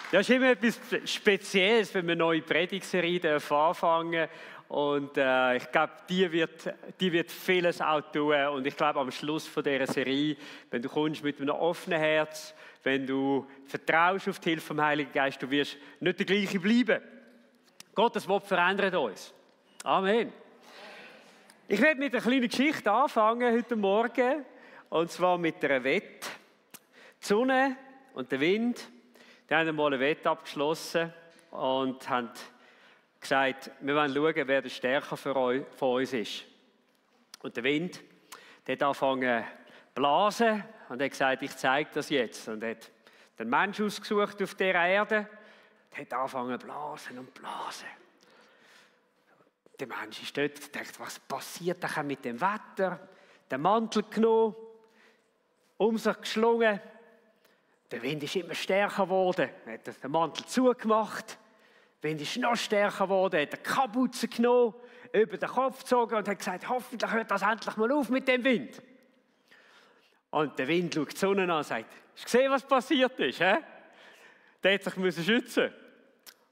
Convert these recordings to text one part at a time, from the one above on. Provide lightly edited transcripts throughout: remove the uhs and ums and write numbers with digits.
Das ist immer etwas Spezielles, wenn wir eine neue Predigtserie anfangen. Und ich glaube, die wird vieles auch tun. Und ich glaube, am Schluss von dieser Serie, wenn du kommst mit einem offenen Herz, wenn du vertraust auf die Hilfe vom Heiligen Geist, du wirst nicht der gleiche bleiben. Gottes Wort verändert uns. Amen. Ich werde mit einer kleinen Geschichte anfangen heute Morgen. Und zwar mit einer Wette. Die Sonne und der Wind, die haben einmal eine Wette abgeschlossen und haben gesagt, wir wollen schauen, wer der Stärker von uns ist. Und der Wind, der hat angefangen zu blasen und hat gesagt, ich zeige das jetzt. Und hat den Menschen ausgesucht auf dieser Erde, der hat angefangen zu blasen und blasen. Der Mensch ist dort und denkt, was passiert da mit dem Wetter? Den Mantel genommen, um sich geschlungen. Der Wind ist immer stärker geworden. Er hat den Mantel zugemacht. Der Wind ist noch stärker geworden. Er hat die Kapuze genommen, über den Kopf gezogen und hat gesagt, hoffentlich hört das endlich mal auf mit dem Wind. Und der Wind schaut die Sonne an und sagt, hast du gesehen, was passiert ist? He? Der hat sich schützen.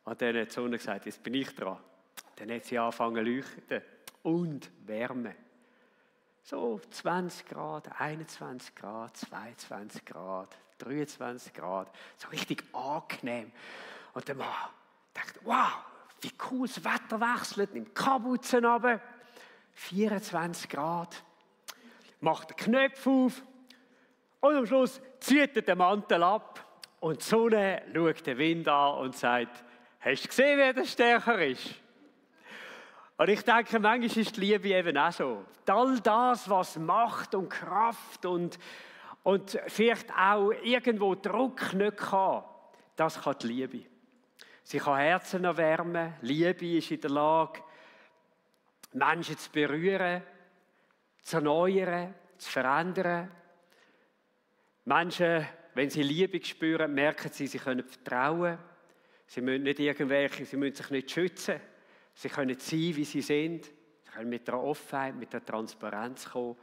Und dann hat die Sonne gesagt, jetzt bin ich dran. Dann hat sie angefangen zu leuchten und Wärme. So 20 Grad, 21 Grad, 22 Grad, 23 Grad. So richtig angenehm. Und der Mann dachte, wow, wie cool das Wetter wechselt, nimmt die Kapuze runter, 24 Grad, macht den Knopf auf und am Schluss zieht er den Mantel ab und die Sonne schaut den Wind an und sagt, hast du gesehen, wer der stärker ist? Und ich denke, manchmal ist die Liebe eben auch so. All das, was Macht und Kraft und vielleicht auch irgendwo Druck nicht kann, das kann die Liebe. Sie kann Herzen erwärmen. Liebe ist in der Lage, Menschen zu berühren, zu erneuern, zu verändern. Menschen, wenn sie Liebe spüren, merken sie können vertrauen. Sie müssen sich nicht schützen. Sie können sein, wie sie sind. Sie können mit der Offenheit, mit der Transparenz kommen.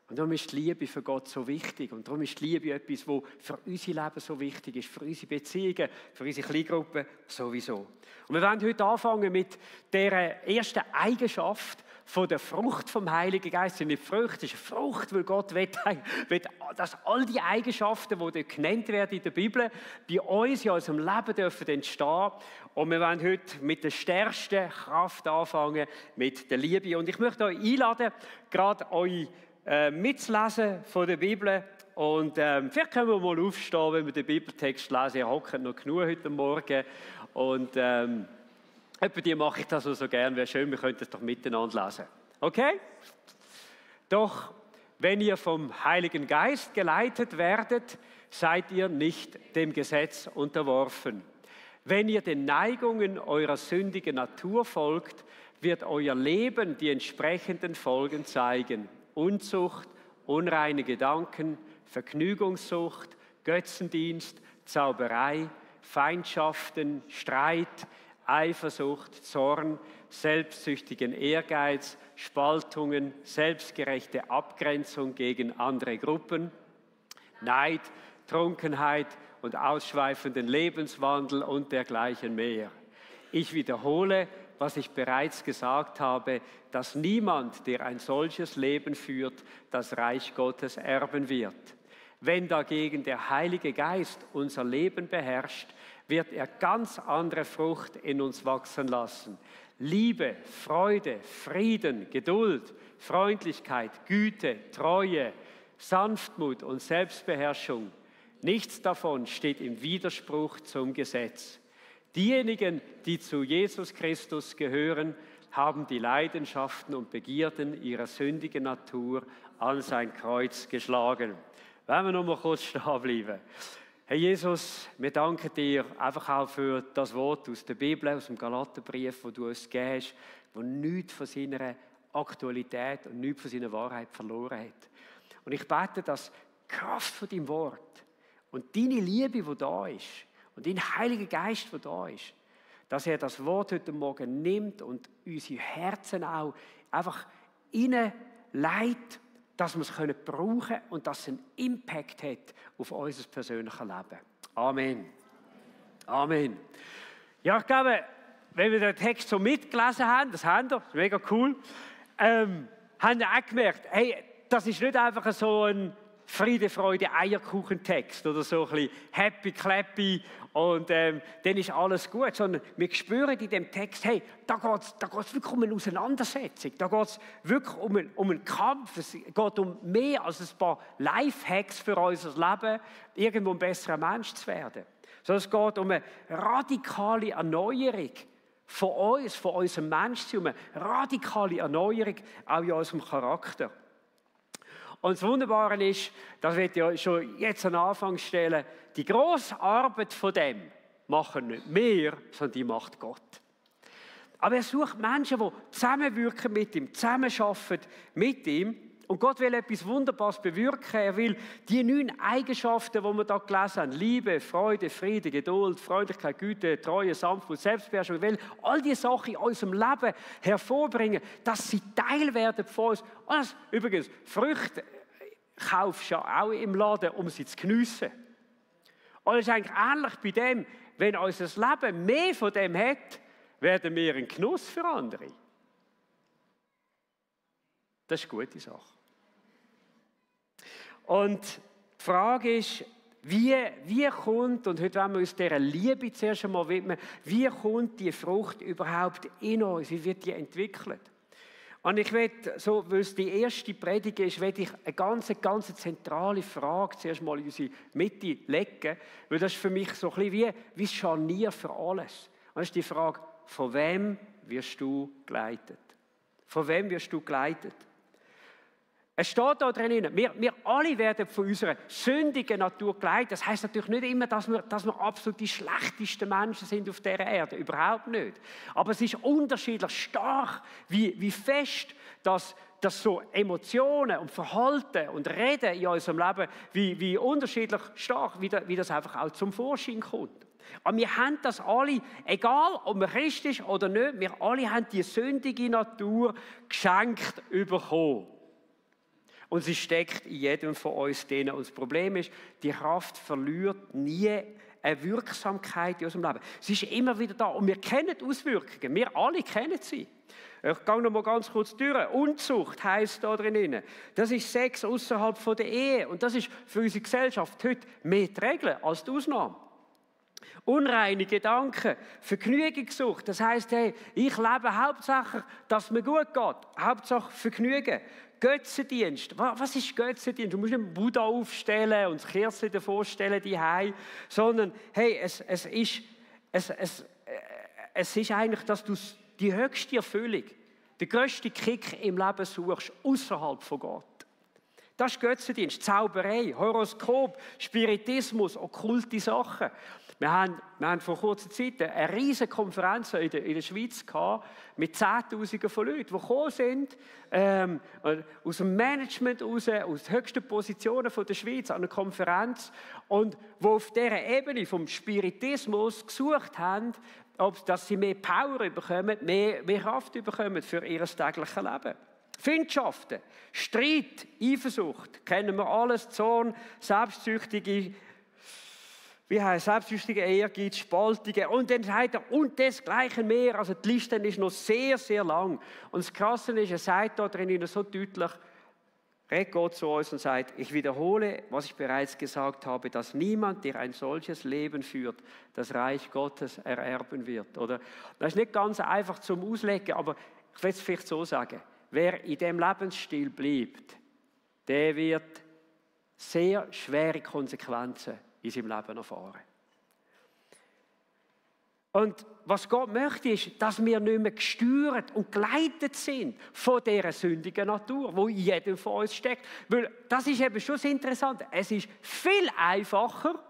Und darum ist die Liebe für Gott so wichtig. Und darum ist die Liebe etwas, was für unser Leben so wichtig ist, für unsere Beziehungen, für unsere Kleingruppen sowieso. Und wir wollen heute anfangen mit der ersten Eigenschaft von der Frucht vom Heiligen Geist. Das sind nicht Früchte, das ist eine Frucht, weil Gott will, dass all die Eigenschaften, die dort genannt werden in der Bibel, bei uns in unserem Leben dürfen entstehen. Und wir wollen heute mit der stärksten Kraft anfangen, mit der Liebe. Und ich möchte euch einladen, gerade euch mitzulesen von der Bibel. Und vielleicht können wir mal aufstehen, wenn wir den Bibeltext lesen. Ihr hockt noch genug heute Morgen. Und etwa die mache ich das so gerne. Wäre schön, wir könnten es doch miteinander lesen. Okay? Doch wenn ihr vom Heiligen Geist geleitet werdet, seid ihr nicht dem Gesetz unterworfen. Wenn ihr den Neigungen eurer sündigen Natur folgt, wird euer Leben die entsprechenden Folgen zeigen. Unzucht, unreine Gedanken, Vergnügungssucht, Götzendienst, Zauberei, Feindschaften, Streit, Eifersucht, Zorn, selbstsüchtigen Ehrgeiz, Spaltungen, selbstgerechte Abgrenzung gegen andere Gruppen, Neid, Trunkenheit und ausschweifenden Lebenswandel und dergleichen mehr. Ich wiederhole, was ich bereits gesagt habe, dass niemand, der ein solches Leben führt, das Reich Gottes erben wird. Wenn dagegen der Heilige Geist unser Leben beherrscht, wird er ganz andere Frucht in uns wachsen lassen. Liebe, Freude, Frieden, Geduld, Freundlichkeit, Güte, Treue, Sanftmut und Selbstbeherrschung. Nichts davon steht im Widerspruch zum Gesetz. Diejenigen, die zu Jesus Christus gehören, haben die Leidenschaften und Begierden ihrer sündigen Natur an sein Kreuz geschlagen. Wollen wir noch mal kurz stehen bleiben? Herr Jesus, wir danken dir einfach auch für das Wort aus der Bibel, aus dem Galaterbrief, das du uns gegeben hast, das nichts von seiner Aktualität und nichts von seiner Wahrheit verloren hat. Und ich bete, dass die Kraft von deinem Wort und deine Liebe, die da ist, und dein Heiliger Geist, der da ist, dass er das Wort heute Morgen nimmt und unsere Herzen auch einfach hineinleitet, dass wir es brauchen können und dass es einen Impact hat auf unser persönliches Leben. Amen. Amen. Ja, ich glaube, wenn wir den Text so mitgelesen haben, das haben wir, das ist mega cool, haben wir auch gemerkt, hey, das ist nicht einfach so ein Friede, Freude, Eierkuchen-Text oder so ein bisschen happy, clappy und dann ist alles gut, sondern wir spüren in dem Text, hey, da geht's wirklich um eine Auseinandersetzung, da geht es wirklich um einen Kampf, es geht um mehr als ein paar Lifehacks für unser Leben, irgendwo ein besserer Mensch zu werden. Sondern es geht um eine radikale Erneuerung von uns, von unserem Menschsein, um eine radikale Erneuerung auch in unserem Charakter. Und das Wunderbare ist, das wird ja schon jetzt an den Anfang stellen, die grosse Arbeit von dem machen nicht wir, sondern die macht Gott. Aber er sucht Menschen, die zusammenwirken mit ihm, zusammenarbeiten mit ihm. Und Gott will etwas Wunderbares bewirken. Er will die 9 Eigenschaften, die wir da gelesen haben, Liebe, Freude, Friede, Geduld, Freundlichkeit, Güte, Treue, Sanftmut, Selbstbeherrschung, er will all diese Sachen in unserem Leben hervorbringen, dass sie Teil werden von uns. Und übrigens, Früchte kaufst du ja auch im Laden, um sie zu geniessen. Und es ist eigentlich ähnlich bei dem, wenn unser Leben mehr von dem hat, werden wir ein Genuss für andere. Das ist eine gute Sache. Und die Frage ist, wie kommt, und heute wollen wir uns dieser Liebe zuerst einmal widmen, wie kommt die Frucht überhaupt in uns? Wie wird die entwickelt? Und ich möchte, so, weil es die erste Predigt ist, möchte ich eine ganz zentrale Frage zuerst mal in unsere Mitte legen, weil das ist für mich so ein bisschen wie das Scharnier für alles. Und das ist die Frage, von wem wirst du geleitet? Von wem wirst du geleitet? Es steht da drin, wir alle werden von unserer sündigen Natur geleitet. Das heisst natürlich nicht immer, dass wir absolut die schlechtesten Menschen sind auf dieser Erde. Überhaupt nicht. Aber es ist unterschiedlich stark, wie fest, dass so Emotionen und Verhalten und Reden in unserem Leben, wie unterschiedlich stark, wie das einfach auch zum Vorschein kommt. Aber wir haben das alle, egal ob man Christ ist oder nicht, wir alle haben die sündige Natur geschenkt bekommen. Und sie steckt in jedem von uns drin. Und das Problem ist, die Kraft verliert nie eine Wirksamkeit in unserem Leben. Sie ist immer wieder da. Und wir kennen die Auswirkungen. Wir alle kennen sie. Ich gehe noch mal ganz kurz durch. Unzucht heisst da drin. Das ist Sex außerhalb der Ehe. Und das ist für unsere Gesellschaft heute mehr die Regel als die Ausnahme. Unreine Gedanken, Vergnügungssucht. Das heisst, hey, ich lebe hauptsächlich, dass es mir gut geht. Hauptsache Vergnügen. Götzendienst. Was ist Götzendienst? Du musst nicht einen Buddha aufstellen und das Kerzchen davor stellen, die Hei, sondern hey, es ist eigentlich, dass du die höchste Erfüllung, den grössten Kick im Leben suchst, außerhalb von Gott. Das ist Götzendienst, Zauberei, Horoskop, Spiritismus, okkulte Sachen. Wir haben vor kurzer Zeit eine riesige Konferenz in der Schweiz gehabt, mit Zehntausenden von Leuten, die gekommen sind, aus dem Management raus, aus den höchsten Positionen der Schweiz an einer Konferenz und die auf dieser Ebene vom Spiritismus gesucht haben, dass sie mehr Power bekommen, mehr Kraft bekommen für ihr tägliches Leben. Feindschaften, Streit, Eifersucht, kennen wir alles, Zorn, selbstsüchtige Ehrgeiz, Spaltungen und dann sagt er, und desgleichen mehr. Also die Liste ist noch sehr, sehr lang. Und das Krasse ist, er sagt da drin so deutlich, redet Gott zu uns und sagt, ich wiederhole, was ich bereits gesagt habe, dass niemand, der ein solches Leben führt, das Reich Gottes ererben wird. Oder? Das ist nicht ganz einfach zum Auslegen, aber ich will es vielleicht so sagen. Wer in diesem Lebensstil bleibt, der wird sehr schwere Konsequenzen in seinem Leben erfahren. Und was Gott möchte, ist, dass wir nicht mehr gesteuert und geleitet sind von dieser sündigen Natur, die in jedem von uns steckt. Weil das ist eben schon sehr interessant. Es ist viel einfacher,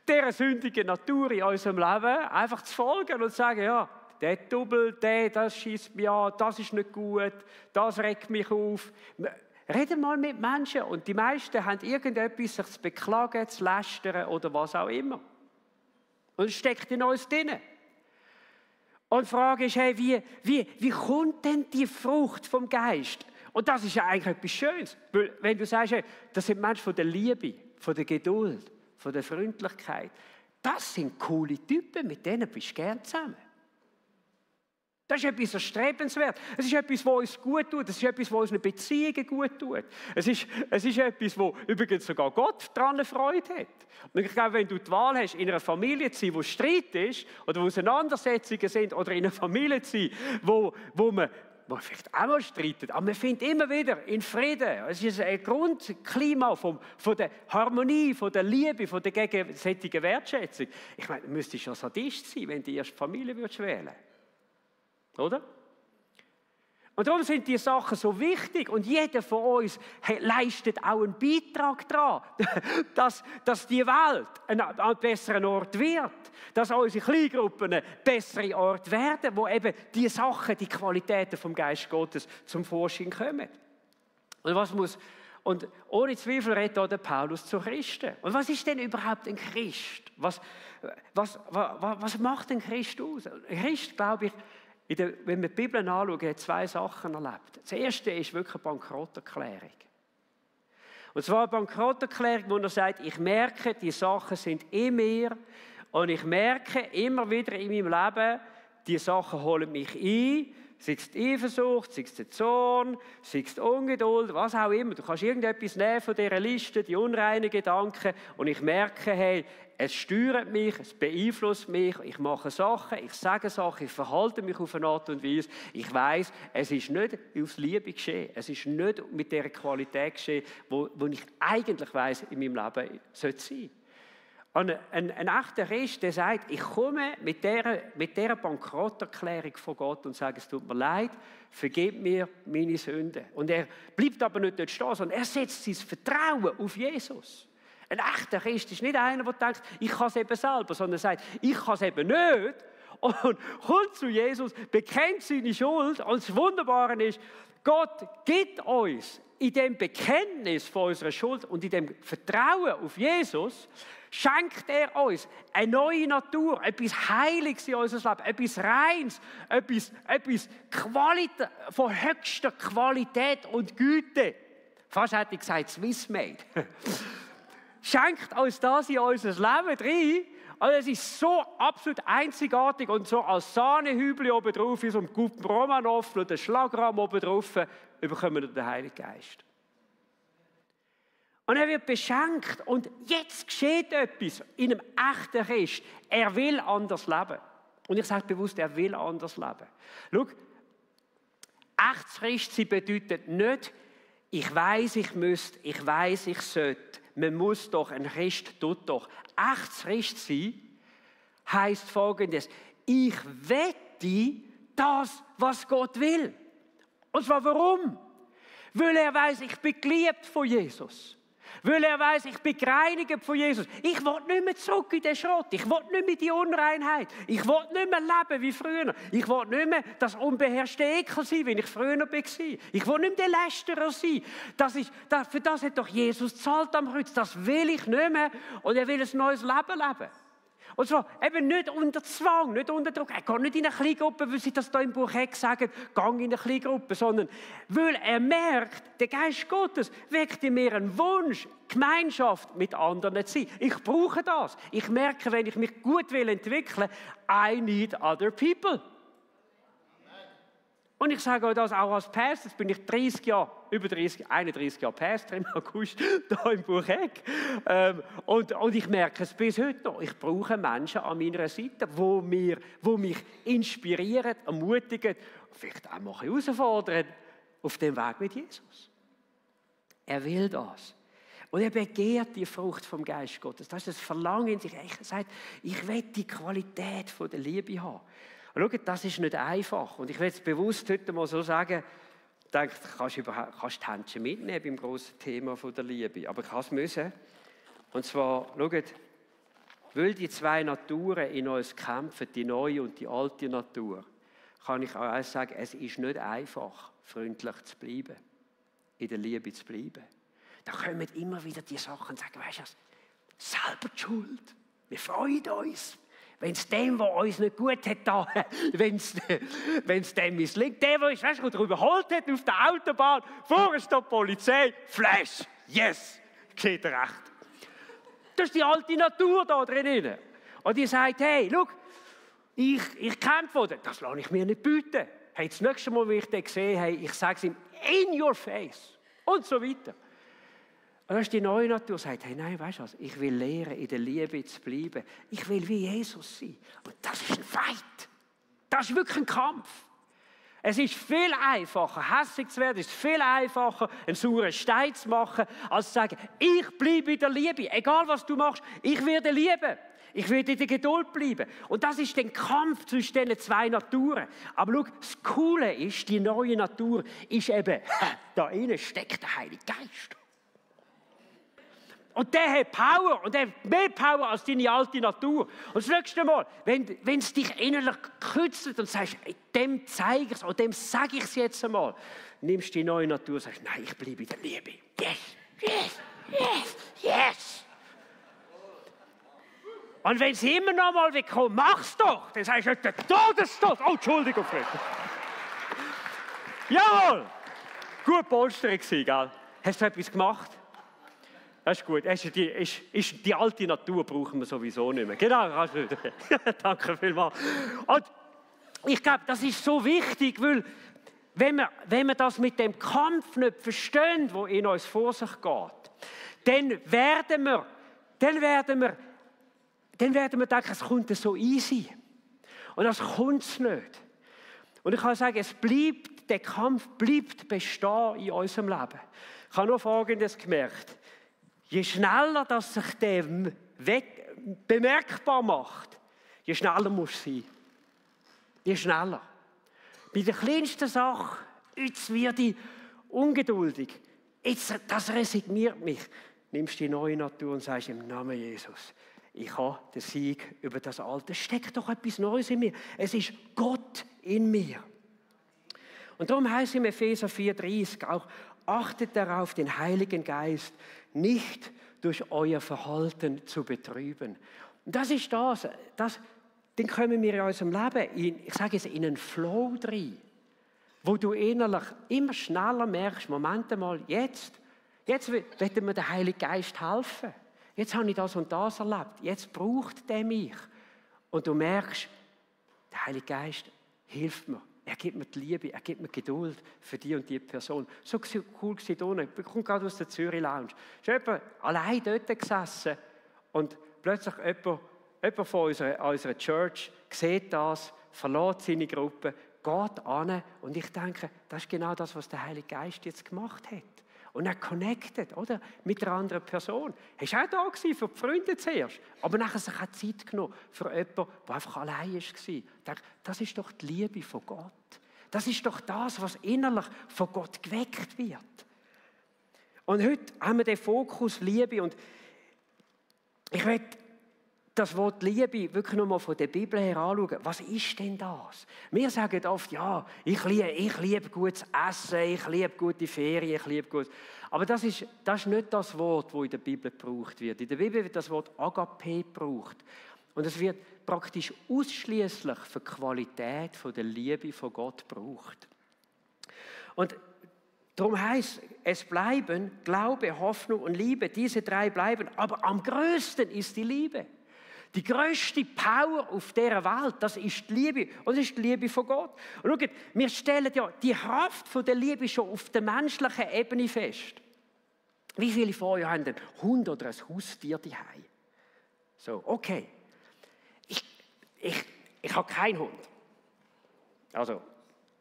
dieser sündigen Natur in unserem Leben einfach zu folgen und zu sagen, ja, der Double, das schießt mich an, das ist nicht gut, das regt mich auf. Rede mal mit Menschen und die meisten haben irgendetwas, sich zu beklagen, zu lästern oder was auch immer. Und es steckt in uns drin. Und die Frage ist, hey, wie kommt denn die Frucht vom Geist? Und das ist ja eigentlich etwas Schönes. Weil wenn du sagst, hey, das sind Menschen von der Liebe, von der Geduld, von der Freundlichkeit, das sind coole Typen, mit denen bist du gern zusammen. Das ist etwas erstrebenswert. Es ist etwas, was uns gut tut. Es ist etwas, was unseren Beziehungen gut tut. Es ist etwas, wo übrigens sogar Gott daran Freude hat. Und ich glaube, wenn du die Wahl hast, in einer Familie zu sein, wo Streit ist, oder wo Auseinandersetzungen sind, oder in einer Familie zu sein, wo man vielleicht auch mal streitet, aber man findet immer wieder in Frieden. Es ist ein Grundklima von der Harmonie, von der Liebe, von der gegenseitigen Wertschätzung. Ich meine, du müsstest ja Sadist sein, wenn du die erste Familie wählen würdest. Oder? Und darum sind diese Sachen so wichtig und jeder von uns leistet auch einen Beitrag daran, dass die Welt ein besserer Ort wird, dass unsere Kleingruppen ein besserer Ort werden, wo eben die Sachen, die Qualitäten vom Geist Gottes zum Vorschein kommen. Und ohne Zweifel redet auch der Paulus zu Christen. Und was ist denn überhaupt ein Christ? Was macht ein Christ aus? Ein Christ, glaube ich, wenn wir die Bibel anschauen, hat zwei Sachen erlebt. Das erste ist wirklich eine Bankrotterklärung. Und zwar eine Bankrotterklärung, wo er sagt, ich merke, die Sachen sind in mir und ich merke immer wieder in meinem Leben, die Sachen holen mich ein, sei es die Eifersucht, sei es der Zorn, sei es die Ungeduld, was auch immer. Du kannst irgendetwas nehmen von dieser Liste, die unreinen Gedanken und ich merke, hey, es steuert mich, es beeinflusst mich, ich mache Sachen, ich sage Sachen, ich verhalte mich auf eine Art und Weise. Ich weiss, es ist nicht aus Liebe geschehen, es ist nicht mit der Qualität geschehen, wo ich eigentlich weiss, in meinem Leben sollte sein. Und ein echter Christ, der sagt, ich komme mit dieser Bankrotterklärung von Gott und sage, es tut mir leid, vergib mir meine Sünden. Und er bleibt aber nicht dort stehen, sondern er setzt sein Vertrauen auf Jesus. Ein echter Christ ist nicht einer, der denkt, ich kann es eben selber, sondern sagt, ich kann es eben nicht. Und kommt zu Jesus, bekennt seine Schuld. Und das Wunderbare ist, Gott gibt uns in dem Bekenntnis von unserer Schuld und in dem Vertrauen auf Jesus, schenkt er uns eine neue Natur, etwas Heiliges in unserem Leben, etwas Reins, etwas von höchster Qualität und Güte. Fast hätte ich gesagt, Swiss-made. Schenkt uns das in unser Leben rein. Also es ist so absolut einzigartig und so als Sahnehübel oben drauf, wie so ein guten Romanov oder ein Schlagrahm oben drauf, bekommen wir den Heiligen Geist. Und er wird beschenkt und jetzt geschieht etwas in einem echten Christ. Er will anders leben. Und ich sage bewusst, er will anders leben. Schau, echtes Christsein bedeutet nicht, ich weiss, ich müsste, ich weiss, ich sollte. Man muss doch, ein Christ tut doch. Echtes Christsein heisst Folgendes: Ich wette das, was Gott will. Und zwar warum? Weil er weiss, ich bin geliebt von Jesus. Weil er weiss, ich bin gereinigt von Jesus. Ich will nicht mehr zurück in den Schrott. Ich will nicht mehr in die Unreinheit. Ich will nicht mehr leben wie früher. Ich will nicht mehr das unbeherrschte Ekel sein, wie ich früher war. Ich will nicht mehr der Lästerer sein. Für das hat doch Jesus gezahlt am Kreuz. Das will ich nicht mehr. Und er will ein neues Leben leben. Und zwar eben nicht unter Zwang, nicht unter Druck. Er geht nicht in eine Kleingruppe, weil sie das da im Buch Heck sagen, gang in eine Kleingruppe, sondern weil er merkt, der Geist Gottes weckt in mir einen Wunsch, Gemeinschaft mit anderen zu sein. Ich brauche das. Ich merke, wenn ich mich gut entwickeln will, I need other people. Und ich sage euch das auch als Pastor, jetzt bin ich 31 Jahre Pastor im August, hier im Buch Heck. Und ich merke es bis heute noch. Ich brauche Menschen an meiner Seite, die mich inspirieren, ermutigen, vielleicht auch mal herausfordern auf dem Weg mit Jesus. Er will das. Und er begehrt die Frucht vom Geist Gottes. Das ist das Verlangen in sich. Er sagt, ich will die Qualität von der Liebe haben. Und schaut, das ist nicht einfach. Und ich will es bewusst heute mal so sagen, ich denke, kannst die Händchen mitnehmen beim grossen Thema von der Liebe. Aber ich kann es müssen. Und zwar, schaut, weil die zwei Naturen in uns kämpfen, die neue und die alte Natur, kann ich auch sagen, es ist nicht einfach, freundlich zu bleiben, in der Liebe zu bleiben. Da kommen immer wieder die Sachen und sagen, weißt du was, selber die Schuld. Wir freuen uns. Wenn es dem, der uns nicht gut hat, wenn es dem misslingt, der uns überholt hat auf der Autobahn, vorne steht die Polizei, Flash, yes, geschieht recht. Das ist die alte Natur da drin. Und die sagt, hey, schau, ich kämpfe, oder? Das lasse ich mir nicht bieten. Hey, das nächste Mal, wie ich den gesehen habe, ich sage es ihm, in your face. Und so weiter. Und dann ist die neue Natur, sagt, hey, nein, weißt du was, ich will lernen, in der Liebe zu bleiben. Ich will wie Jesus sein. Und das ist ein Fight. Das ist wirklich ein Kampf. Es ist viel einfacher, hässlich zu werden, es ist viel einfacher, einen sauren Stein zu machen, als zu sagen, ich bleibe in der Liebe. Egal, was du machst, ich werde lieben. Ich werde in der Geduld bleiben. Und das ist der Kampf zwischen diesen zwei Naturen. Aber schau, das Coole ist, die neue Natur ist eben, da innen steckt der Heilige Geist. Und der hat Power und der hat mehr Power als deine alte Natur. Und das nächste Mal, wenn es dich innerlich kitzelt und sagst, dem zeige ich es oder dem sage ich es jetzt einmal, nimmst du die neue Natur und sagst, nein, ich bleibe in der Liebe. Yes, yes, yes, yes. Und wenn es immer noch mal kommt, mach's doch. Dann sagst du, der Todestod. Oh, Entschuldigung, Fred. Jawohl. Gut Polsterung gewesen, gell? Hast du etwas gemacht? Das ist gut. Die alte Natur brauchen wir sowieso nicht mehr. Genau, danke vielmals. Und ich glaube, das ist so wichtig, weil wenn wir das mit dem Kampf nicht verstehen, der in uns vor sich geht, dann werden wir denken, es kommt so easy. Und das kommt es nicht. Und ich kann sagen, der Kampf bleibt bestehen in unserem Leben. Ich habe nur Folgendes gemerkt. Je schneller dass sich der bemerkbar macht, je schneller muss sein. Je schneller. Bei der kleinsten Sache, jetzt werde ich ungeduldig. Das resigniert mich. Nimmst die neue Natur und sagst im Namen Jesus, ich habe den Sieg über das Alte. Es steckt doch etwas Neues in mir. Es ist Gott in mir. Und darum heißt es im Epheser 4,30 auch, achtet darauf, den Heiligen Geist nicht durch euer Verhalten zu betrüben. Und das ist dann kommen wir in unserem Leben, ich sage es, in einen Flow rein, wo du innerlich immer schneller merkst, Moment mal, jetzt wird mir der Heilige Geist helfen. Jetzt habe ich das und das erlebt. Jetzt braucht der mich. Und du merkst, der Heilige Geist hilft mir. Er gibt mir die Liebe, er gibt mir Geduld für die und die Person. So cool war da unten. Ich komme gerade aus der Zürich Lounge. Ist jemand allein dort gesessen und plötzlich jemand von unserer Church sieht das, verlässt seine Gruppe, geht an und ich denke, das ist genau das, was der Heilige Geist jetzt gemacht hat. Und er connected, oder? Mit einer anderen Person. Er war auch da für die Freunde zuerst. Aber nachher sich auch Zeit genommen für jemanden, der einfach allein war. Ich dachte, das ist doch die Liebe von Gott. Das ist doch das, was innerlich von Gott geweckt wird. Und heute haben wir den Fokus Liebe. Und ich möchte das Wort Liebe wirklich nochmal von der Bibel her anschauen. Was ist denn das? Wir sagen oft, ja, ich liebe gutes Essen, ich liebe gute Ferien, ich liebe gut. Aber das ist nicht das Wort, das in der Bibel gebraucht wird. In der Bibel wird das Wort Agape gebraucht. Und es wird praktisch ausschließlich für die Qualität der Liebe von Gott gebraucht. Und darum heisst es bleiben Glaube, Hoffnung und Liebe. Diese drei bleiben. Aber am größten ist die Liebe. Die grösste Power auf dieser Welt, das ist die Liebe. Und das ist die Liebe von Gott. Und schaut, wir stellen ja die Kraft der Liebe schon auf der menschlichen Ebene fest. Wie viele von euch haben einen Hund oder ein Haustier daheim? So, okay. Ich habe keinen Hund. Also,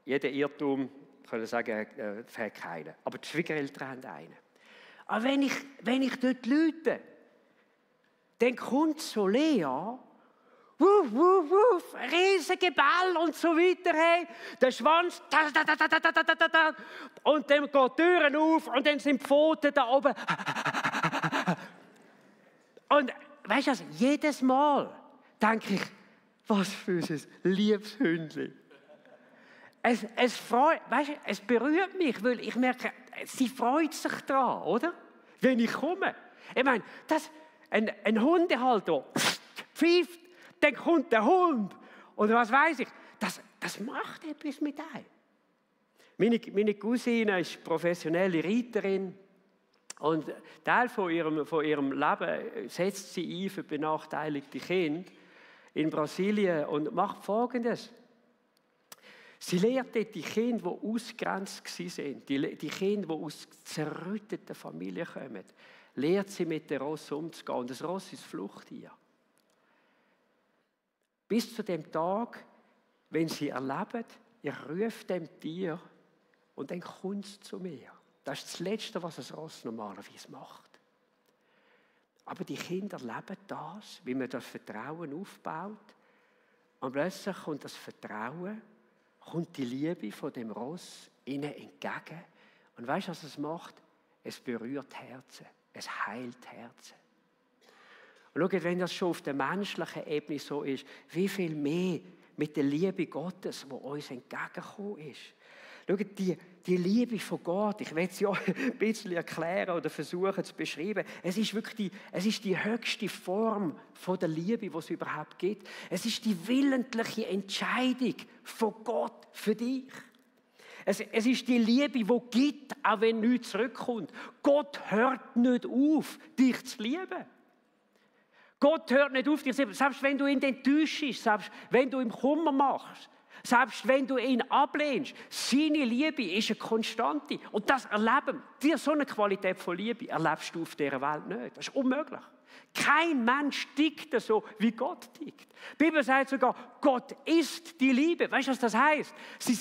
jeder Irrtum können sagen, hat keinen. Aber die Schwiegereltern haben einen. Aber wenn ich dort läute, dann kommt so Lea, wuff, wuff, wuff, riesige Ball und so weiter, hey, der Schwanz, und dann geht die Türen auf und dann sind die Pfoten da oben. Und weißt du, jedes Mal denke ich, was für ein liebes Hündchen. Es berührt mich, weil ich merke, sie freut sich daran, oder? Wenn ich komme. Ich meine, ein Hundehalter pfeift, dann kommt der Hund. Oder was weiß ich. Das macht etwas mit einem. Meine Cousine ist professionelle Reiterin. Und Teil von ihrem Leben setzt sie ein für benachteiligte Kinder. in Brasilien und macht Folgendes. Sie lehrt dort die Kinder, die ausgegrenzt waren, die Kinder, die aus zerrütteten Familien kommen, lehrt sie mit dem Ross umzugehen. Und das Ross ist Fluchttier. Bis zu dem Tag, wenn sie erleben, ich rufe dem Tier und dann kommt es zu mir. Das ist das Letzte, was ein Ross normalerweise macht. Aber die Kinder leben das, wie man das Vertrauen aufbaut. Und plötzlich kommt das Vertrauen, kommt die Liebe von dem Ross ihnen entgegen. Und weißt du, was es macht? Es berührt Herzen. Es heilt Herzen. Und schaut, wenn das schon auf der menschlichen Ebene so ist, wie viel mehr mit der Liebe Gottes, die uns entgegengekommen ist. Schaut, die Liebe von Gott, ich will es ja ein bisschen erklären oder versuchen zu beschreiben. Es ist wirklich die höchste Form von der Liebe, die es überhaupt gibt. Es ist die willentliche Entscheidung von Gott für dich. Es ist die Liebe, die gibt, auch wenn nichts zurückkommt. Gott hört nicht auf, dich zu lieben. Gott hört nicht auf dich zu lieben. Selbst wenn du ihn enttäuschst, selbst wenn du ihm Kummer machst, selbst wenn du ihn ablehnst, seine Liebe ist eine Konstante. Und das erleben, so eine Qualität von Liebe erlebst du auf dieser Welt nicht. Das ist unmöglich. Kein Mensch tickt so, wie Gott tickt. Die Bibel sagt sogar, Gott ist die Liebe. Weißt du, was das heisst? Sein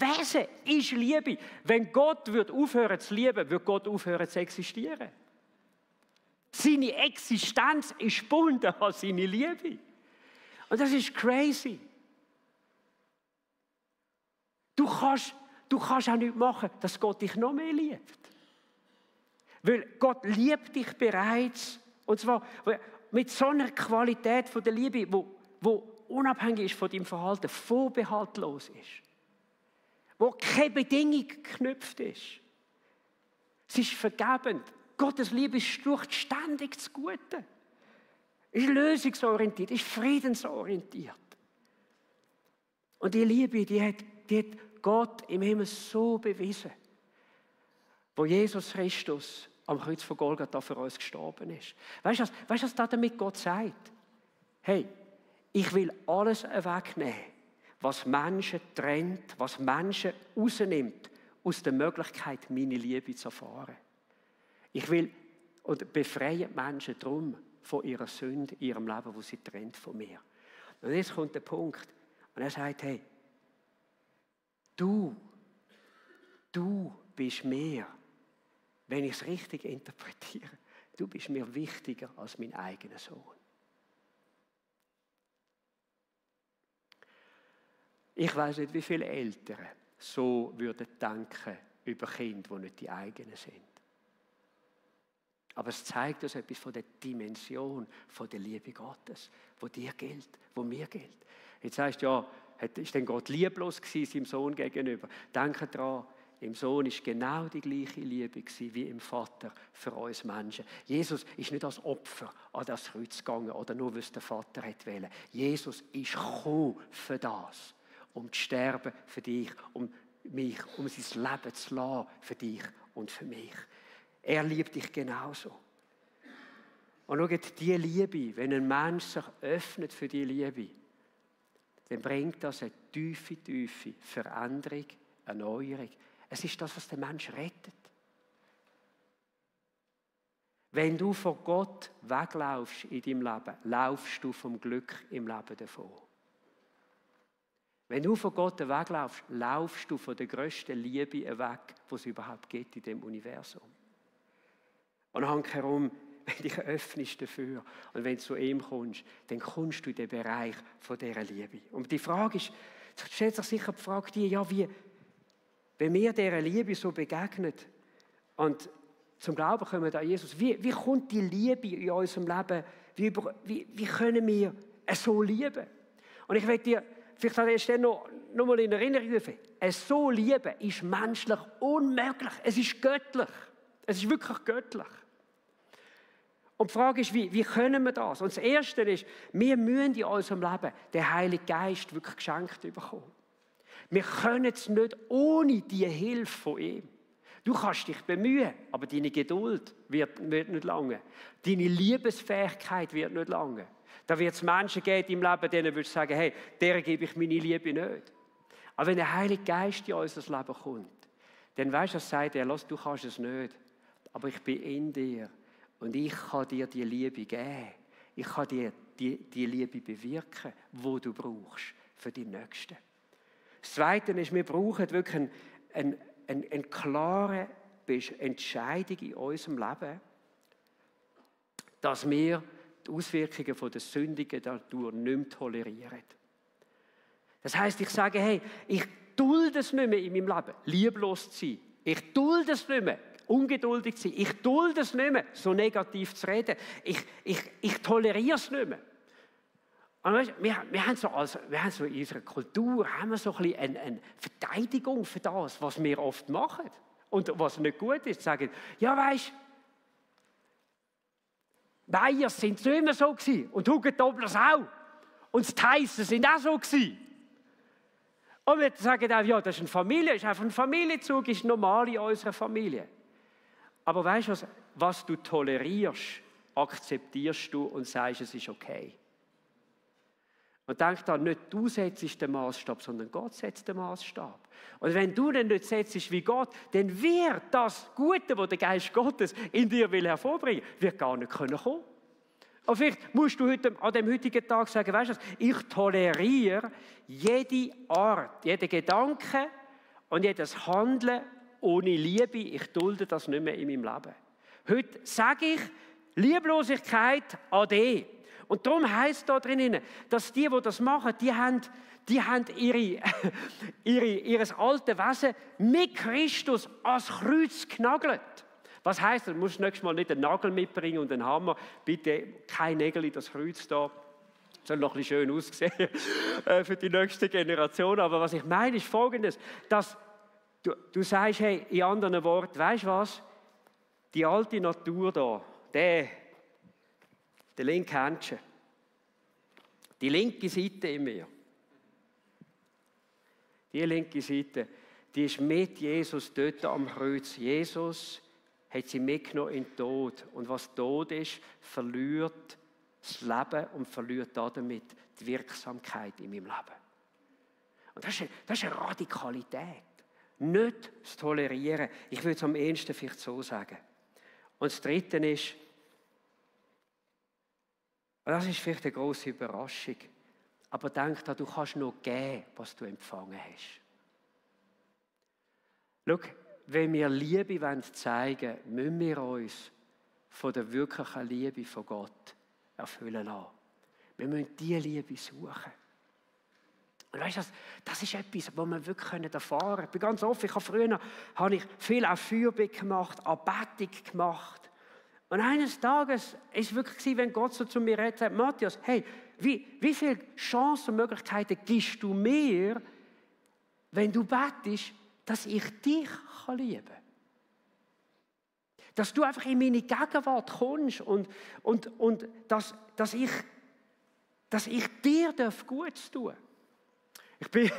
Wesen ist Liebe. Wenn Gott aufhören zu lieben, wird Gott aufhören zu existieren. Seine Existenz ist gebunden an seine Liebe. Und das ist crazy. Du kannst auch nicht machen, dass Gott dich noch mehr liebt. Weil Gott liebt dich bereits. Und zwar mit so einer Qualität von der Liebe, die unabhängig ist von deinem Verhalten, vorbehaltlos ist. Wo keine Bedingung geknüpft ist. Sie ist vergebend. Gottes Liebe ist ständig das Gute. Ist lösungsorientiert, ist friedensorientiert. Und die Liebe, die hat Gott im Himmel so bewiesen, wo Jesus Christus am Kreuz von Golgatha für uns gestorben ist. Weißt du, was damit Gott sagt? Hey, ich will alles wegnehmen, was Menschen trennt, was Menschen rausnimmt aus der Möglichkeit, meine Liebe zu erfahren. Ich will und befreie die Menschen darum von ihrer Sünde, ihrem Leben, wo sie trennt von mir. Und jetzt kommt der Punkt, und er sagt, hey, du bist mir, wenn ich es richtig interpretiere, du bist mir wichtiger als mein eigener Sohn. Ich weiß nicht, wie viele Eltern so würden denken über Kinder, die nicht die eigenen sind. Aber es zeigt uns etwas von der Dimension von der Liebe Gottes, wo dir gilt, wo mir gilt. Jetzt sagst du, ja, ist denn Gott lieblos gewesen, seinem Sohn gegenüber? Denke daran, im Sohn ist genau die gleiche Liebe gewesen wie im Vater für uns Menschen. Jesus ist nicht als Opfer an das Kreuz gegangen oder nur, weil es der Vater wollte. Jesus ist gekommen für das, um zu sterben für dich, um mich, um sein Leben zu lassen für dich und für mich. Er liebt dich genauso. Und schaut, diese Liebe, wenn ein Mensch sich öffnet für diese Liebe, dann bringt das eine tiefe Veränderung, Erneuerung. Es ist das, was den Menschen rettet. Wenn du von Gott weglaufst in deinem Leben, laufst du vom Glück im Leben davon. Wenn du von Gott weglaufst, laufst du von der grössten Liebe weg, die es überhaupt gibt in dem Universum. Und handherum, wenn du dich öffnest dafür und wenn du zu ihm kommst, dann kommst du in den Bereich von dieser Liebe. Und die Frage ist, stellt sich sicher die Frage dir, ja, wie, wenn wir dieser Liebe so begegnen und zum Glauben kommen an Jesus, wie kommt die Liebe in unserem Leben, wie können wir so lieben? Und ich will dir vielleicht an der Stelle noch mal in Erinnerung rufen, so lieben ist menschlich unmöglich, es ist göttlich. Es ist wirklich göttlich. Und die Frage ist, wie können wir das? Und das Erste ist, wir müssen in unserem Leben den Heiligen Geist wirklich geschenkt bekommen. Wir können es nicht ohne die Hilfe von ihm. Du kannst dich bemühen, aber deine Geduld wird nicht lange. Deine Liebesfähigkeit wird nicht lange. Da wird es Menschen geben im Leben, denen würdest du sagen, hey, deren gebe ich meine Liebe nicht. Aber wenn der Heilige Geist in unser Leben kommt, dann weißt du, was sagt er, lass, du kannst es nicht, aber ich bin in dir und ich kann dir die Liebe geben. Ich kann dir die Liebe bewirken, die du brauchst für die Nächsten. Das Zweite ist, wir brauchen wirklich eine klare Entscheidung in unserem Leben, dass wir die Auswirkungen der sündigen Natur nicht mehr tolerieren. Das heisst, ich sage, hey, ich dulde es nicht mehr in meinem Leben, lieblos zu sein. Ich dulde es nicht mehr, ungeduldig zu sein. Ich dulde es nicht mehr, so negativ zu reden. Ich toleriere es nicht mehr. Und weißt, wir haben so in unserer Kultur haben wir so ein bisschen eine Verteidigung für das, was wir oft machen. Und was nicht gut ist, sagen, ja weisst, Meyers sind nicht immer so gewesen und Hugendoblers auch. Und die Theissen sind auch so gewesen. Und wir sagen auch, ja, das ist eine Familie, ist einfach ein Familienzug, ist normal in unserer Familie. Aber weißt du, was du tolerierst, akzeptierst du und sagst, es ist okay. Und denk daran, nicht du setzt den Maßstab, sondern Gott setzt den Maßstab. Und wenn du den nicht setzt wie Gott, dann wird das Gute, was der Geist Gottes in dir will hervorbringen, wird gar nicht kommen können. Und vielleicht musst du heute, an dem heutigen Tag sagen, weißt du, ich toleriere jede Art, jeden Gedanke und jedes Handeln ohne Liebe. Ich dulde das nicht mehr in meinem Leben. Heute sage ich, Lieblosigkeit ade. Und darum heisst da drinnen, dass die das machen, die haben ihr altes Wesen mit Christus ans Kreuz genagelt. Was heisst das? Du musst nächstes Mal nicht einen Nagel mitbringen und einen Hammer. Bitte kein Nägel in das Kreuz da. Soll noch ein bisschen schön aussehen für die nächste Generation. Aber was ich meine, ist Folgendes, dass du sagst, hey, in anderen Worten, weißt du was? Die alte Natur da, der linke Händchen, die linke Seite in mir, die linke Seite, die ist mit Jesus dort am Kreuz. Jesus hat sie mitgenommen in den Tod. Und was Tod ist, verliert das Leben und verliert damit die Wirksamkeit in meinem Leben. Und das ist eine Radikalität. Nicht zu tolerieren. Ich würde es am ehesten vielleicht so sagen. Und das Dritte ist, das ist vielleicht eine grosse Überraschung, aber denk daran, du kannst nur geben, was du empfangen hast. Schau, wenn wir Liebe zeigen wollen, müssen wir uns von der wirklichen Liebe von Gott erfüllen lassen. Wir müssen diese Liebe suchen. Und weißt du, das ist etwas, was wir wirklich erfahren können. Ich bin ganz offen, früher habe ich viel auch Fürbitte gemacht, Anbetung gemacht. Und eines Tages war es wirklich, wenn Gott so zu mir redet, sagt, Matthias, hey, wie viele Chancen und Möglichkeiten gibst du mir, wenn du betest, dass ich dich lieben kann? Dass du einfach in meine Gegenwart kommst und dass ich dir Gutes tun darf. Ich bin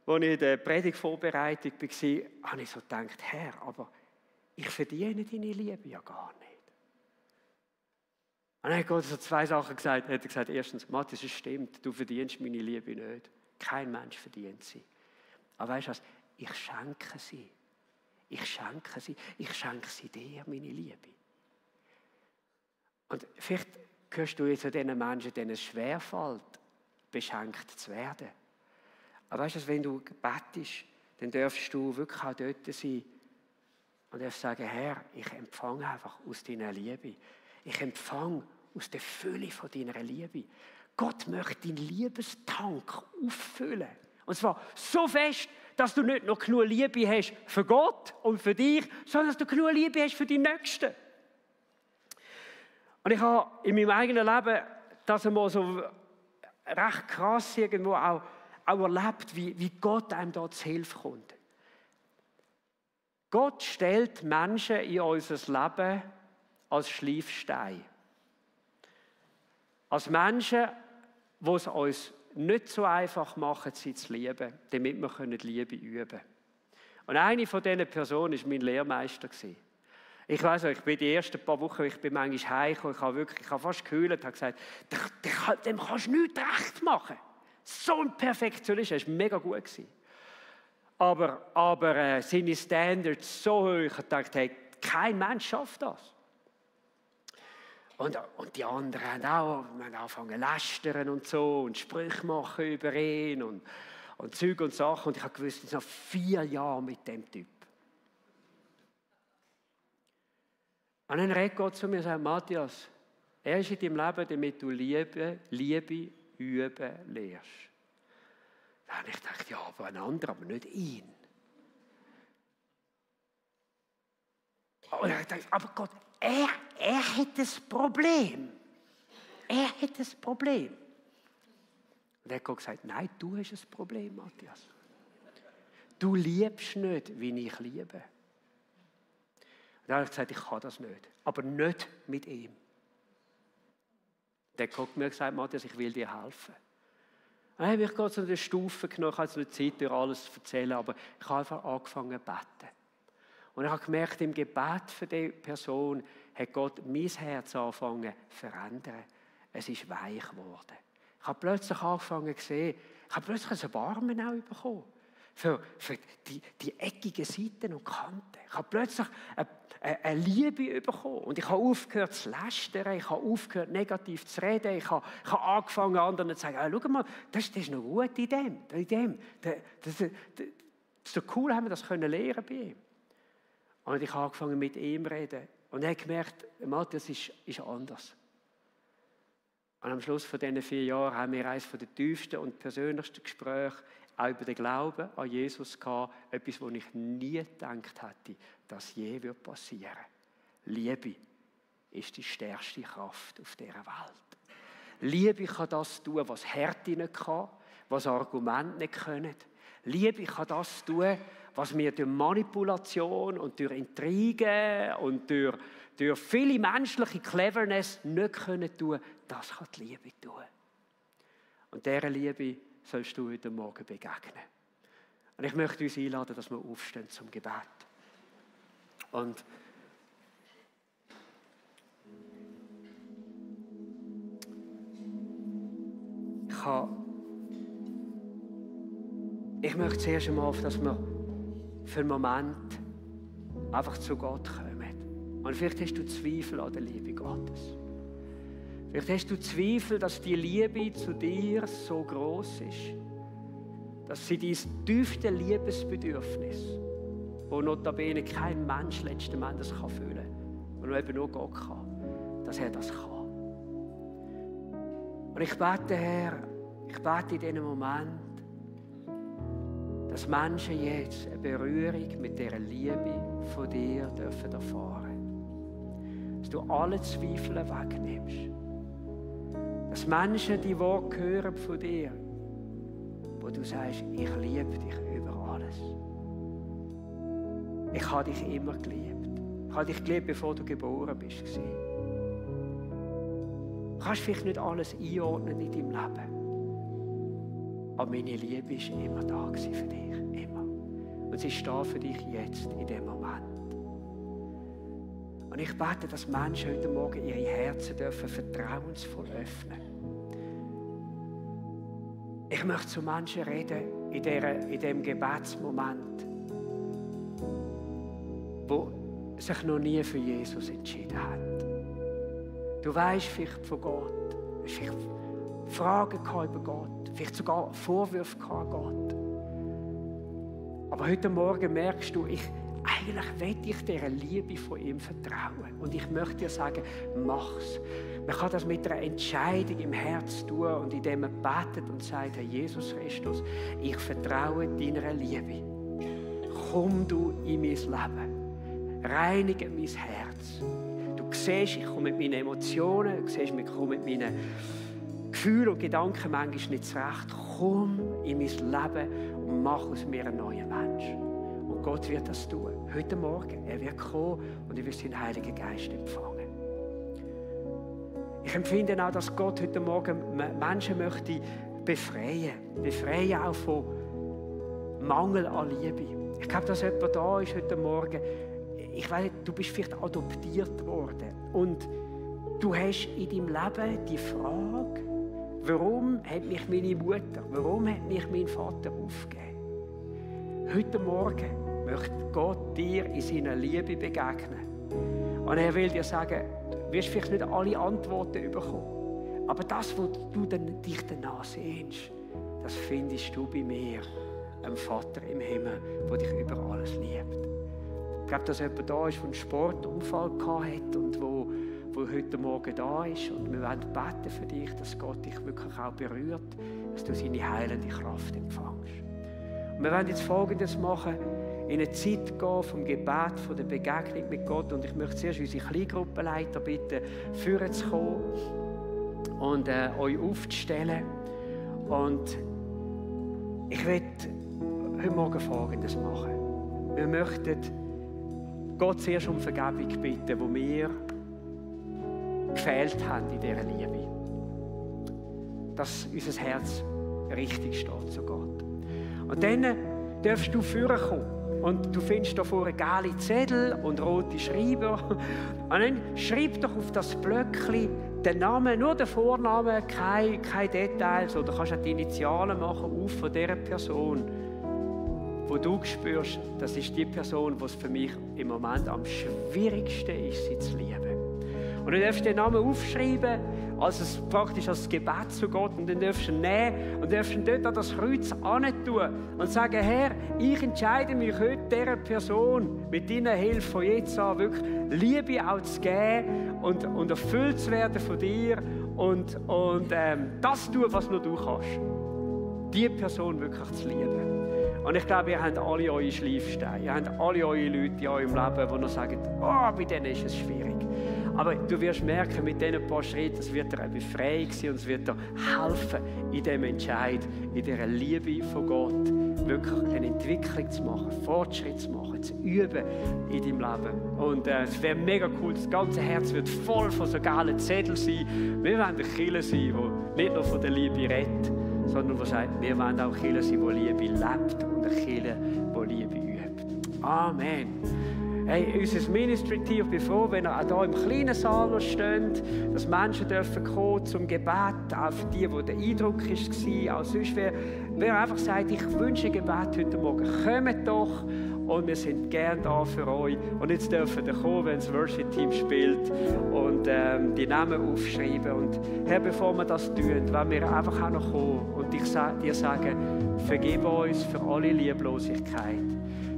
als ich in der Predigtvorbereitung war, habe ich so gedacht, Herr, aber ich verdiene deine Liebe ja gar nicht. Und dann hat Gott so zwei Sachen gesagt. Er hat gesagt, erstens, Matthias, es stimmt, du verdienst meine Liebe nicht. Kein Mensch verdient sie. Aber weißt du was? Ich schenke sie. Ich schenke sie dir, meine Liebe. Und vielleicht gehörst du jetzt zu diesen Menschen, denen es schwerfällt, beschenkt zu werden. Aber weißt du, wenn du betest, dann darfst du wirklich auch dort sein und darfst sagen, Herr, ich empfange einfach aus deiner Liebe. Ich empfange aus der Fülle von deiner Liebe. Gott möchte deinen Liebestank auffüllen. Und zwar so fest, dass du nicht noch genug Liebe hast für Gott und für dich, sondern dass du genug Liebe hast für die Nächsten. Und ich habe in meinem eigenen Leben das einmal so recht krass irgendwo auch erlebt, wie Gott einem da zu Hilfe kommt. Gott stellt Menschen in unser Leben als Schleifstein. Als Menschen, die es uns nicht so einfach machen, sie zu lieben, damit wir Liebe üben können. Und eine von diesen Personen war mein Lehrmeister. Ich weiss auch, ich bin die ersten paar Wochen, ich bin manchmal heimgekommen, ich habe fast geheult, habe gesagt, dem kannst du nichts recht machen. So ein Perfektionist, das war mega gut. Aber seine Standards so hoch, ich dachte, hey, kein Mensch schafft das. Und die anderen haben auch angefangen zu lästern und so und Sprüche machen über ihn und Zeug und Sachen. Und ich habe gewusst, es sind noch 4 Jahre mit dem Typ. Und dann redet Gott zu mir und sagt, Matthias, er ist in deinem Leben, damit du Liebe üben lernst. Dann habe ich gedacht, ja, aber ein anderer, aber nicht ihn. Und dann habe ich gedacht, aber Gott, er hat das Problem. Er hat das Problem. Und er hat Gott gesagt, nein, du hast ein Problem, Matthias. Du liebst nicht, wie ich liebe. Und dann habe ich gesagt, ich kann das nicht. Aber nicht mit ihm. Der hat mir gesagt, Matthias, ich will dir helfen. Dann habe ich Gott so eine Stufe genommen, ich habe jetzt nicht Zeit, dir alles zu erzählen, aber ich habe einfach angefangen zu beten. Und ich habe gemerkt, im Gebet für diese Person hat Gott mein Herz angefangen zu verändern. Es ist weich geworden. Ich habe plötzlich angefangen zu sehen, ich habe plötzlich ein Erbarmen auch bekommen. Für die eckigen Seiten und Kanten. Ich habe plötzlich eine Liebe bekommen. Und ich habe aufgehört zu lästern, ich habe aufgehört negativ zu reden, ich habe angefangen anderen zu sagen, schau mal, das ist noch gut in dem. Das ist so cool, haben wir das können lernen bei ihm. Und ich habe angefangen mit ihm zu reden. Und er hat gemerkt, Matthias ist anders. Und am Schluss von diesen 4 Jahren haben wir eines der tiefsten und persönlichsten Gespräche auch über den Glauben an Jesus gehabt. Etwas, was ich nie gedacht hätte, dass je passieren würde. Liebe ist die stärkste Kraft auf dieser Welt. Liebe kann das tun, was Härte nicht kann, was Argumente nicht können. Liebe kann das tun, was wir durch Manipulation und durch Intrigen und durch viele menschliche Cleverness nicht können tun, das kann die Liebe tun. Und dieser Liebe sollst du heute Morgen begegnen. Und ich möchte uns einladen, dass wir aufstehen zum Gebet. Und ich möchte zuerst einmal, dass wir für einen Moment einfach zu Gott kommen. Und vielleicht hast du Zweifel an der Liebe Gottes. Vielleicht hast du Zweifel, dass die Liebe zu dir so groß ist, dass sie dein tiefste Liebesbedürfnis, wo notabene kein Mensch letzten Endes kann fühlen, und eben nur Gott kann, dass er das kann. Und ich bete, Herr, in diesem Moment, dass Menschen jetzt eine Berührung mit dieser Liebe von dir dürfen erfahren. Dass du alle Zweifel wegnimmst. Dass Menschen die Worte hören von dir, wo du sagst, ich liebe dich über alles. Ich habe dich immer geliebt. Ich habe dich geliebt, bevor du geboren bist. Du kannst vielleicht nicht alles einordnen in deinem Leben. Aber meine Liebe war immer da für dich. Immer. Und sie ist da für dich jetzt, in dem Moment. Und ich bete, dass Menschen heute Morgen ihre Herzen dürfen vertrauensvoll öffnen. Ich möchte zu Menschen reden in diesem Gebetsmoment, die sich noch nie für Jesus entschieden haben. Du weißt vielleicht von Gott, du hast vielleicht Fragen über Gott, vielleicht sogar Vorwürfe an Gott. Aber heute Morgen merkst du, eigentlich will ich dieser Liebe von ihm vertrauen. Und ich möchte dir sagen, mach's. Man kann das mit einer Entscheidung im Herz tun und indem man betet und sagt, Herr Jesus Christus, ich vertraue deiner Liebe. Komm du in mein Leben. Reinige mein Herz. Du siehst, ich komme mit meinen Emotionen, du siehst, ich komme mit meinen Gefühlen und Gedanken manchmal nicht zurecht. Komm in mein Leben und mach aus mir einen neuen Mensch. Und Gott wird das tun. Heute Morgen. Er wird kommen und er wird seinen Heiligen Geist empfangen. Ich empfinde auch, dass Gott heute Morgen Menschen möchte befreien. Befreien auch von Mangel an Liebe. Ich glaube, dass jemand da ist heute Morgen. ich weiß nicht, du bist vielleicht adoptiert worden und du hast in deinem Leben die Frage, warum hat mich meine Mutter, warum hat mich mein Vater aufgegeben? Heute Morgen möchte Gott dir in seiner Liebe begegnen. Und er will dir sagen, du wirst vielleicht nicht alle Antworten bekommen, aber das, was du dich danach sehnst, das findest du bei mir, einem Vater im Himmel, der dich über alles liebt. Ich glaube, dass jemand da ist, der einen Sportunfall hatte und wo heute Morgen da ist. Und wir wollen beten für dich, dass Gott dich wirklich auch berührt, dass du seine heilende Kraft empfängst. Und wir wollen jetzt Folgendes machen, in eine Zeit gehen vom Gebet, von der Begegnung mit Gott. Und ich möchte zuerst unsere Kleingruppenleiter bitten, führen zu kommen und euch aufzustellen. Und ich werde heute Morgen Folgendes machen. Wir möchten Gott zuerst um Vergebung bitten, wo wir gefehlt haben in dieser Liebe. Dass unser Herz richtig steht zu Gott. Und dann darfst du vorkommen. Und du findest da vorne gelbe Zettel und rote Schreiber. Und dann schreib doch auf das Blöckchen den Namen, nur den Vornamen, keine Details. Oder kannst auch die Initialen machen auf von dieser Person, wo du spürst, das ist die Person, die es für mich im Moment am schwierigsten ist, sie zu lieben. Und dann darfst du den Namen aufschreiben, praktisch als Gebet zu Gott. Und dann darfst du ihn nehmen und darfst ihn dort an das Kreuz tun und sagen, Herr, ich entscheide mich heute dieser Person mit deiner Hilfe von jetzt an wirklich Liebe auch zu geben und erfüllt zu werden von dir und das tun, was nur du kannst. Die Person wirklich zu lieben. Und ich glaube, ihr habt alle eure Schleifsteine, ihr habt alle eure Leute in eurem Leben, die noch sagen, bei denen ist es schwierig. Aber du wirst merken, mit diesen paar Schritten, es wird dir eine Befreiung sein und es wird dir helfen, in diesem Entscheid, in dieser Liebe von Gott, wirklich eine Entwicklung zu machen, Fortschritt zu machen, zu üben in deinem Leben. Und es wäre mega cool, das ganze Herz wird voll von so geilen Zetteln sein. Wir wollen eine Kirche sein, die nicht nur von der Liebe redet, sondern die sagt, wir wollen auch eine Kirche sein, die Liebe lebt und eine Kirche, die Liebe übt. Amen. Hey, unser Ministry-Team, ich bin froh, wenn ihr auch hier im kleinen Saal noch steht, dass Menschen dürfen kommen zum Gebet, auch für die, wo der Eindruck war, auch sonst, wer einfach sagt, ich wünsche ein Gebet heute Morgen, kommt doch und wir sind gerne da für euch. Und jetzt dürfen ihr kommen, wenn das Worship-Team spielt und die Namen aufschreiben. Und Herr, bevor wir das tun, wollen wir einfach auch noch kommen und dir sagen, vergib uns für alle Lieblosigkeit.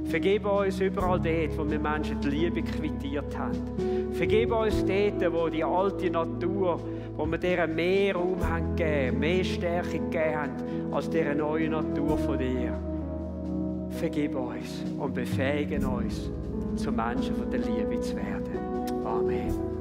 Vergib uns überall dort, wo wir Menschen die Liebe quittiert haben. Vergib uns dort, wo die alte Natur, wo wir dieser mehr Raum haben gegeben, mehr Stärke gegeben haben, als dieser neuen Natur von dir. Vergib uns und befähige uns, zu Menschen von der Liebe zu werden. Amen.